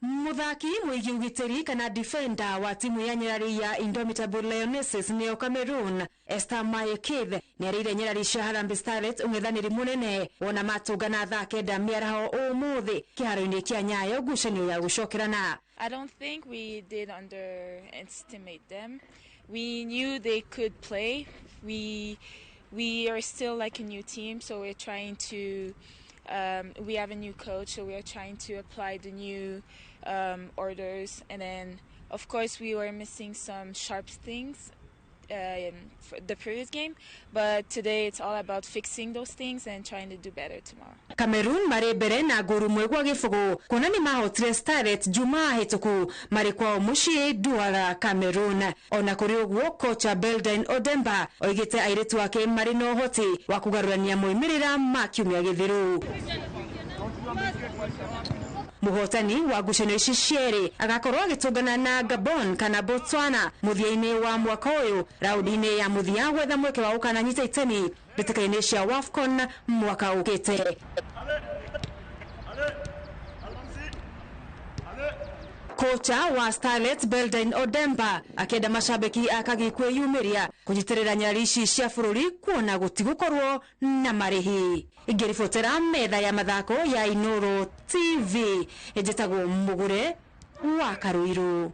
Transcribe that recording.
Muthaki mwigi ugitiri kana defender wa timu ya nyerari ya Indomitable Lionesses neo Cameroon, Esther Maye Keith, nĩarĩire nyerari cia Harambee Starlets ũng'ethanĩri mũnene wona matũngana thaa 9 mĩaraho ũmũthĩ kĩharo-inĩ kĩa Nyayo ngucanio ya gũcokerana. I don't think we did underestimate them. We knew they could play. We are still like a new team, so we're trying to. We have a new coach, so we are trying to apply the new orders. And then, of course, we were missing some sharp things for the previous game, but today it's all about fixing those things and trying to do better tomorrow. Cameroon marĩ mbere na ngũru 1-0 kuona nĩ mahotire Starlet Jumaa hĩtũku marĩ kwao mũciĩ Douala, Cameroon. Ona kũrĩ ũguo, kocha Beldine Odemba oigĩte airĩtu ake marĩ na ũhoti wa kũgarũrania moimĩrĩra ma kiumia gĩthiru. Mũhotani wa ngucanio ici cierĩ agakorwo agĩtũngana na Gabon kana Botswana mũthia-inĩ wa mwaka ũyũ raũndi-inĩ ya mũthia gwetha mweke wa gũkananyita itemi mbĩtĩka-inĩ cia WAFCON mwaka ũkĩte. Kocha wa Starlets Beldine Odemba akĩenda macambĩki a Kagi kwĩyumĩria kũnyitĩrĩra nyarari ici cia bũrũri kuona gũtigũkorwo na marĩhi. Ingĩribotera metha ya mathako ya Inooro TV, njĩtagwo Mũgure wa Karũirũ.